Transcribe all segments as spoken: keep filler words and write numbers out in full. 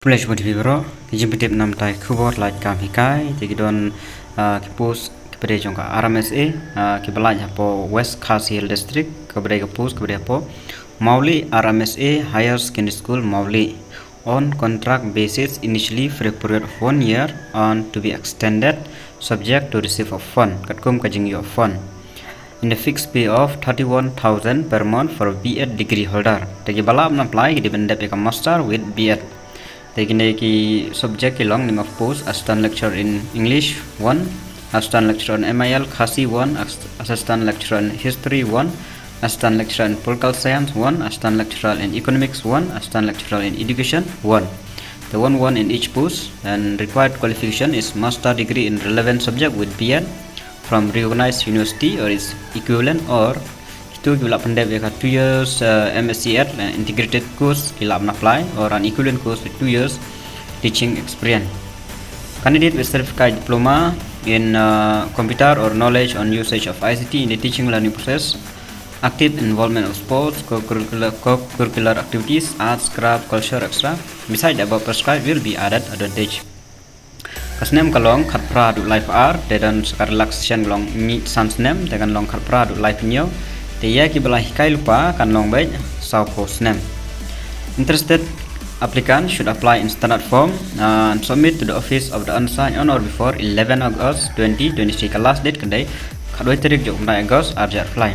Khublei shibun ïa phi baroh. Ki jingpyntip namar ki khubor lait kam hikai, te ki don, ah, ki post kiba dei jong ka R M S A, ah, kiba lait hapoh West Khasi Hills District, kaba dei ka post kaba dei hapoh Mawlih R M S A Higher Secondary School Mawlih, on contract basis initially for a period of one year and to be extended subject to receive of fund, katkum ka jingïoh fund, in the fixed pay of thirty-one thousand per month for a B Ed degree holder. Te kiba lah ban apply ki dei ban dep ïa ka master with B Ed. Te kine ki subject ki long: name of post: Assistant Lecturer in English one, Assistant Lecturer in M I L Khasi one, Ass-, Assistant Lecturer in History one, Assistant Lecturer in Political Science one, Assistant Lecturer in Economics one, Assistant Lecturer in Education one. The one one in each post, and required qualification is master degree in relevant subject with B Ed from recognized university or its equivalent, or kitu kiba lah pyndep ïa ka two years, uh, M S C Ed, uh, integrated course, ki lah ban apply, or an equivalent course with two years teaching experience. Candidate with certificate diploma in, uh, computer or knowledge on usage of I C T in the teaching learning process, active involvement of sports, co-curricular, co-curricular activities, arts, craft, culture, et cetera. Beside the above prescribed will be added advantage. Ka snem ka long khatphra haduh laiphew ar, te don sa ka relaxation ka long mih san snem, te kan long khatphra haduh laiphew hynñiew. Te ïa kiba la hikai lypa kan long beit sawphew snem. Interested applicant should apply in standard form, uh, and submit to the office of the undersigned on or before eleven August twenty twenty-three. Ka last date ka dei khatwei tarik jong u bnai August arhajar arphew lai.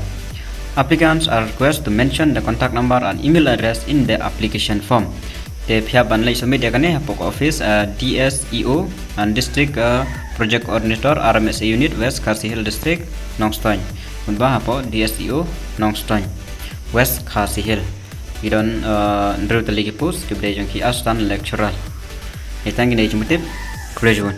Applicants are requested to mention the contact number and email address in the application form. Te phi hap ban leit submit ïa kane hapoh ka office, uh, D S E O and District, uh, Project Coordinator R M S A Unit West Khasi Hills District, Nongstoiñ. Mynba hapoh D S E O Nongstoiñ, West Khasi Hills. Ki don, uh, hynriew tylli ki post kiba dei jong ki Assistant Lecturer. Ïa tang kine ki jingpyntip. Khublei shibun.